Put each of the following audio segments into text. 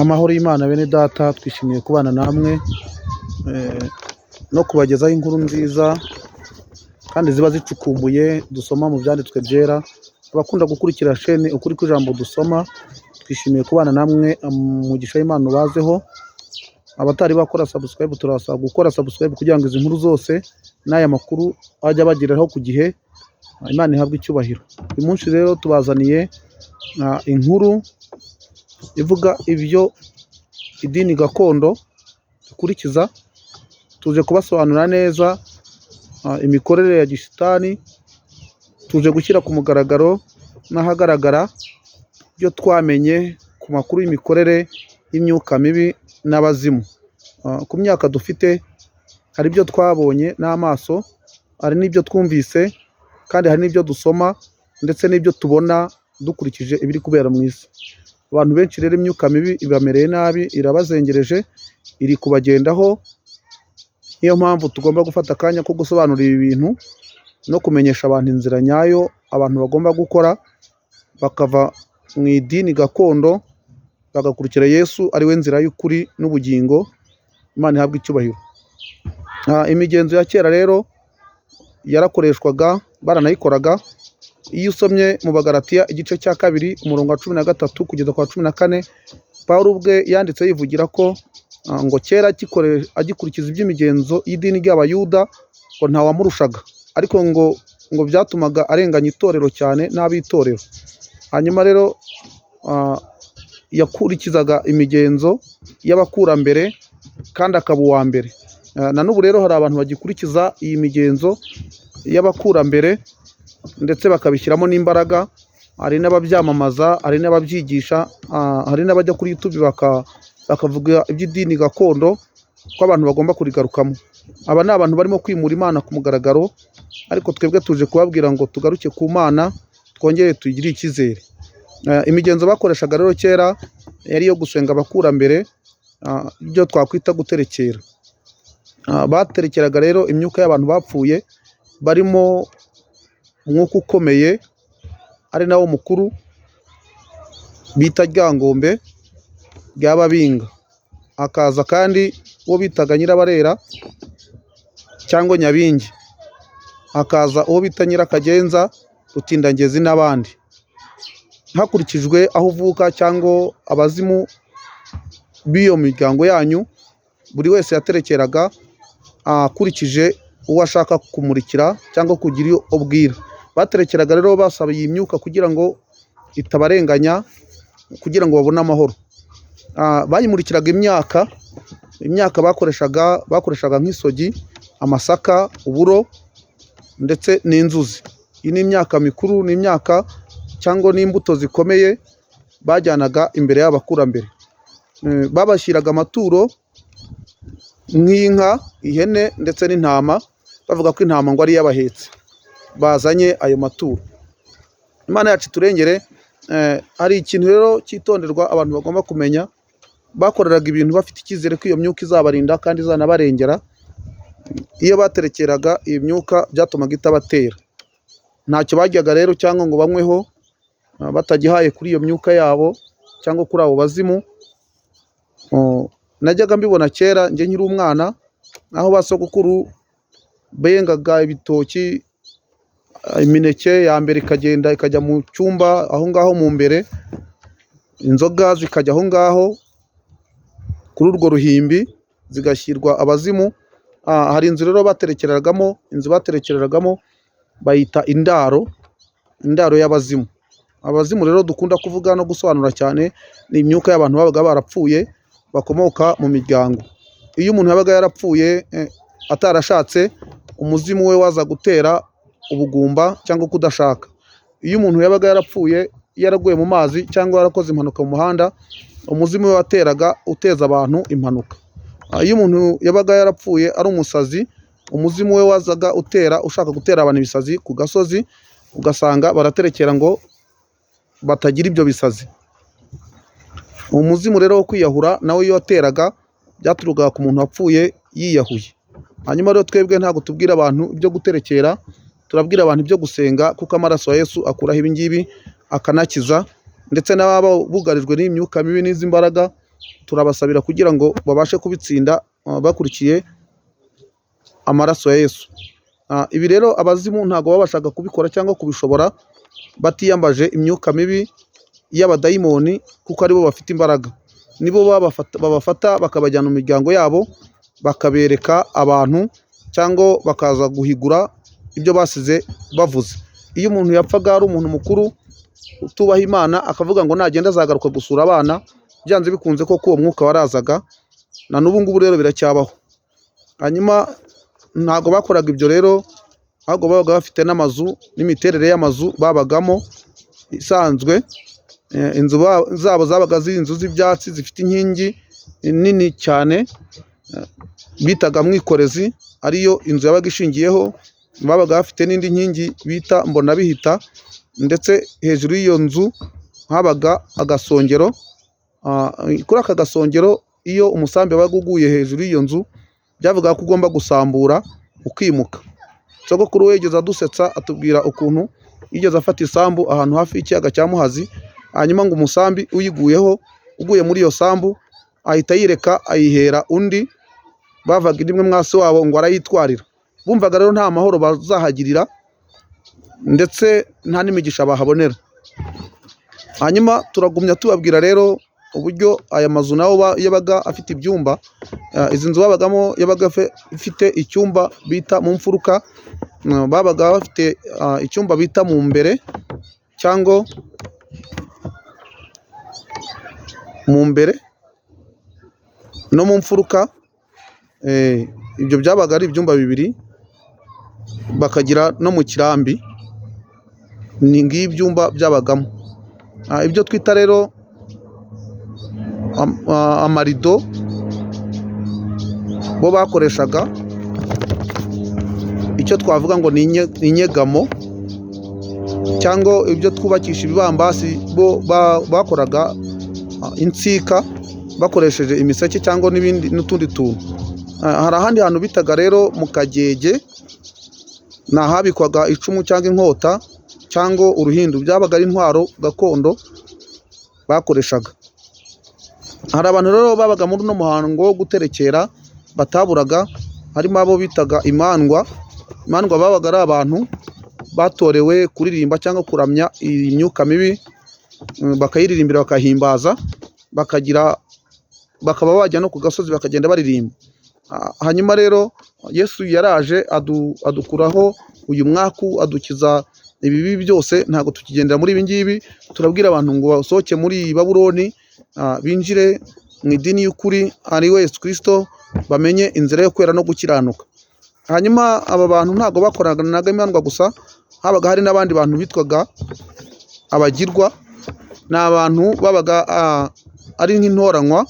Amahoro y'Imana bene data, twishimiye kubana namwe no kubagezaho inkuru nziza kandi ziba zicukumbuye dusoma mu byanditswe byera. Abakunda gukurikira shene Ukuri kw'Ijambo dusoma, twishimiye kubana namwe, umugisha w'Imana ubazeho. Abatari bakora subscribe, turabasaba gukora subscribe kugira ngo izi nkuru zose n'aya makuru ajye abageraho ku gihe. Imana ihabwe icyubahiro. Uyu munsi rero tubazaniye inkuru ivuga ibyo idini gakondo dukurikiza. Tuje kubasobanurira neza imikorere ya gishitani, tuje gushyira ku mugaragaro n'ahagaragara ibyo twamenye ku makuru y'imikorere y'imyuka mibi n'abazimu. Ku myaka dufite hari ibyo twabonye n'amaso, hari n'ibyo twumvise, kandi hari n'ibyo dusoma ndetse n'ibyo tubona dukurikije ibiri kubera mu isi. Abantu benshi rero imyuka mibi ibamereye nabi, irabazengereje, iri kubagendaho. Niyo mpamvu tugomba gufata akanya ko gusobanura ibi bintu no kumenyesha abantu inzira nyayo abantu bagomba gukora, bakava mu idini gakondo bagakurikira Yesu ari we nzira y'ukuri n'ubugingo. Imana ihabwe icyubahiro. Imigenzo ya kera rero yarakoreshwaga, baranayikoraga. Iyo usomye mu Bagalatiya igice cya 2 umurongo wa 13 kugeza ku wa 14, Pawulo ubwe yanditse yivugira ko ngo kera agikurikiza iby'imigenzo y'idini ry'Abayuda ngo ntawamurushaga, ariko ngo byatumaga arenganya itorero cyane n'ab'itorero. Hanyuma rero yakurikizaga imigenzo y'abakurambere kandi akaba uwa mbere. Na n'ubu rero hari abantu bagikurikiza iyi migenzo y'abakurambere ndetse bakabishyiramo n'imbaraga. Hari n'ababyamamaza, hari n'ababyigisha, hari n'abajya kuri YouTube bakavuga iby'idini gakondo ko abantu bagomba kurigarukamo. Aba ni abantu barimo kwimura Imana ku mugaragaro, ariko twebwe tuje kubabwira ngo tugaruke ku Mana, twongere tuyigirire icyizere. Imigenzo bakoreshaga rero kera yari iyo gusenga abakurambere, ibyo twakwita guterekera. Baterekeraga rero imyuka y'abantu bapfuye, barimo umwuka ukomeye ari nawo mukuru bita Ryangombe rya Babinga. Hakaza kandi uwo bitaga Nyirabarera cyangwa Nyabingi, hakaza uwo bita Nyirakagenza, Rutindangezi n'abandi, hakurikijwe aho uvuka cyangwa abazimu b'iyo miryango yanyu. Buri wese yaterekeraga akurikije uwo ashaka kumurikira cyangwa kugira iyo ubwira. Baterekeraga rero basaba iyi myuka kugira ngo itabarenganya, kugira ngo babone amahoro. Bayimurikiraga imyaka. Imyaka bakoreshaga nk'isogi, amasaka, uburo ndetse n'inzuzi. Iyi ni imyaka mikuru, ni imyaka cyangwa n'imbuto zikomeye bajyanaga imbere y'abakurambere. Babashyiraga amaturo nk'inka, ihene ndetse n'intama, bavuga ko intama ngo ari iy'abahetse bazanye ayo maturo. Imana yacu iturengere. Hari ikintu rero cyitonderwa abantu bagomba kumenya. Bakoreraga ibintu bafite icyizere ko iyo myuka izabarinda kandi izanabarengera. Iyo baterekeraga iyi myuka byatumaga itabatera. Ntacyo baryaga rero cyangwa ngo banyweho batagihaye kuri iyo myuka yabo cyangwa kuri abo bazimu. Najyaga mbibona kera njye nkiri umwana, aho ba sogokuru bengaga ibitoki, imineke ya mbere ikagenda ikajya mu cyumba aho ngaho mu mbere, inzoga zikajya aho ngaho kuri urwo ruhimbi zigashyirwa abazimu. Hari inzu rero baterekereragamo, inzu baterekereragamo bayita indaro, indaro y'abazimu. Abazimu rero dukunda kuvuga no gusobanura cyane ni imyuka y'abantu babaga barapfuye bakomoka mu miryango. Iyo umuntu yabaga yarapfuye atarashatse, umuzimu we waza gutera ubugumba cyangwa kudashaka. Iyo umuntu yabaga yarapfuye yaraguye mu mazi cyangwa yarakoze impanuka mu muhanda, umuzimu we wateraga uteza abantu impanuka. Iyo umuntu yabaga yarapfuye ari umusazi, umuzimu we wazaga utera ushaka gutera abantu ibisazi ku gasozi, ugasanga baraterekera ngo batagira ibyo bisazi. Umuzimu rero wo kwiyahura nawe iyo wateraga byaturukaga ku muntu wapfuye yiyahuye. Hanyuma rero twebwe ntabwo tubwira abantu ibyo guterekera, turabwira abantu ibyo gusenga, kuko amaraso ya Yesu akuraho ibi ngibi akanakiza, ndetse n'ababa bugarijwe n'imyuka mibi n'izi mbaraga. Turabasabira kugira ngo babashe kubitsinda bakurikiye amaraso ya Yesu. Ibi rero abazimu ntabwo babashaga kubikora cyangwa kubishobora batiyambaje imyuka mibi y'abadayimoni, kuko aribo bafite imbaraga. Nibo babafata bakabajyana mu miryango yabo, bakabereka abantu cyangwa bakaza guhigura ibyo basize bavuze. Iyo umuntu yapfaga ari umuntu mukuru utubaha Imana, akavuga ngo nagenda azagaruka gusura abana, byanze bikunze koko uwo mwuka warazaga, na n'ubu ngubu rero biracyabaho. Hanyuma ntabwo bakoraga ibyo rero, ahubwo babaga bafite n'amazu n'imiterere y'amazu babagamo isanzwe. Inzu zabo zabaga ziri inzu z'ibyatsi zifite inkingi nini cyane, bitaga mwikorezi, ariyo inzu yabaga ishingiyeho. Babaga bafite n'indi nkingi bita mbonabihita, ndetse hejuru y'iyo nzu habaga agasongero. Kuri aka gasongero iyo umusambi wabaga uguye hejuru y'iyo nzu, byavugaga ko ugomba gusambura ukimuka. Sogokuru we yigeze adusetsa atubwira ukuntu yigeze afata isambu ahantu hafi y'ikiyaga cya Muhazi, hanyuma ngo umusambi uyiguyeho, uguye muri iyo sambu, ahita ayireka ayihera undi bavaga inda imwe mwasi wabo ngo arayitwarira. Bumvaga rero nta mahoro bazahagirira, ndetse nta n'imigisha bahabonera. Hanyuma turagumya tubabwira rero uburyo aya mazu nayo yabaga afite ibyumba. Izi nzu babagamo yabaga ifite icyumba bita mu mfuruka, babaga bafite icyumba bita mu mbere cyangwa mu mbere no mu mfuruka. Ibyo byabaga ari ibyumba bibiri, bakagira no mu kirambi. Ni ngibi ibyumba byabagamo. Ibyo twita rero amarido bo bakoreshaga icyo twavuga ngo ni inyegamo, cyangwa ibyo twubakisha ibibambasi, bo bakoraga insika bakoresheje imiseke cyangwa n'ibindi n'utundi tuntu. Hari ahandi hantu bitaga rero mu kagege, ni ahabikwaga icumu cyangwa inkota cyangwa uruhindu, byabaga ari intwaro gakondo bakoreshaga. Hari abantu rero babaga muri uno muhango wo guterekera bataburaga, harimo abo bitaga imandwa. Imandwa babaga ari abantu batorewe kuririmba cyangwa kuramya imyuka mibi, bakayiririmbira bakahimbaza, bakaba bajya no ku gasozi bakagenda baririmba. Hanyuma rero Yesu yaraje adukuraho uyu mwaku, adukiza ibibi byose, ntabwo tukigendera muri ibi ngibi. Turabwira abantu ngo basohoke muri iyi Babuloni, binjire mu idini y'ukuri ari we Yesu Kristo, bamenye inzira yo kwera no gukiranuka. Hanyuma aba bantu ntabwo bakoranaga imandwa gusa, habaga hari n'abandi bantu bitwaga abagirwa. Ni abantu babaga ari nk'intoranywa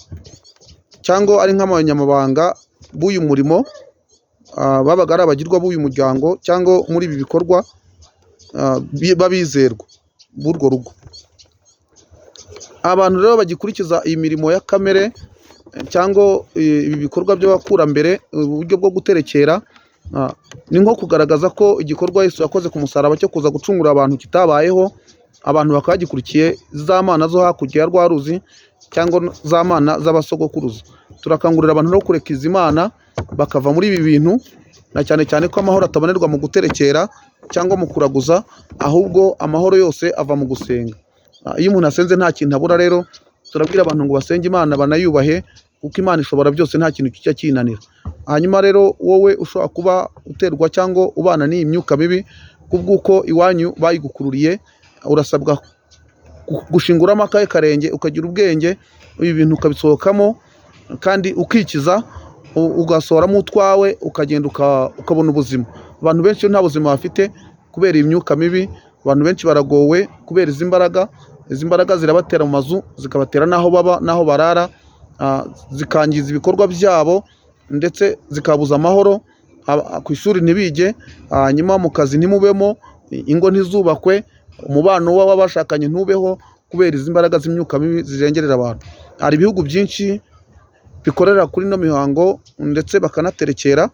cyangwa ari nk'abanyamabanga b'uyu murimo, babaga ari abagirwa b'uyu muryango cyangwa muri ibi bikorwa, b'abizerwa b'urwo rugo. Abantu rero bagikurikiza iyi mirimo ya kamere cyangwa ibi bikorwa by'abakurambere, uburyo bwo guterekera, ni nko kugaragaza ko igikorwa Yesu yakoze ku musaraba cyo kuza gucungura abantu kitabayeho, abantu bakaba bagikurikiye za mana zo hakurya ya rwa ruzi cyangwa za mana z'abasogokuruza. Turakangurira abantu no kureka izi mana bakava muri ibi bintu, na cyane cyane ko amahoro atabonerwa mu guterekera cyangwa mu kuraguza, ahubwo amahoro yose ava mu gusenga. Iyo umuntu asenze nta kintu abura. Rero turabwira abantu ngo basenge Imana banayubahe, kuko Imana ishobora byose, nta kintu kijya kinanira. Hanyuma rero wowe ushobora kuba uterwa cyangwa ubana n'iyi myuka mibi kubw'uko iwanyu bayigukururiye, urasabwa gushinguramo akahe karenge, ukagira ubwenge, ibi bintu ukabisohokamo kandi ukikiza, ugasohoramo utwawe, ukagenda ukabona ubuzima. Abantu benshi nta buzima bafite kubera iyi myuka mibi, abantu benshi baragowe kubera izi mbaraga. Izi mbaraga zirabatera mu mazu, zikabatera n'aho baba n'aho barara, zikangiza ibikorwa byabo, ndetse zikabuza amahoro. Ku ishuri ntibige, hanyuma mu kazi ntimubemo, ingo ntizubakwe, umubano w'abashakanye ntubeho, kubera izi mbaraga z'imyuka mibi zirengerera abantu. Hari ibihugu byinshi bikorera kuri ino mihango ndetse bakanaterekera.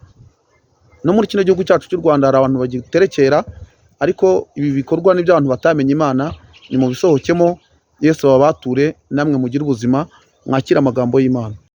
No muri kino gihugu cyacu cy'u Rwanda hari abantu bagiterekera, ariko ibi bikorwa ni iby'abantu batamenye Imana. Nimubisohokemo, Yesu ababature, namwe mugire ubuzima, Mwakire amagambo y'Imana.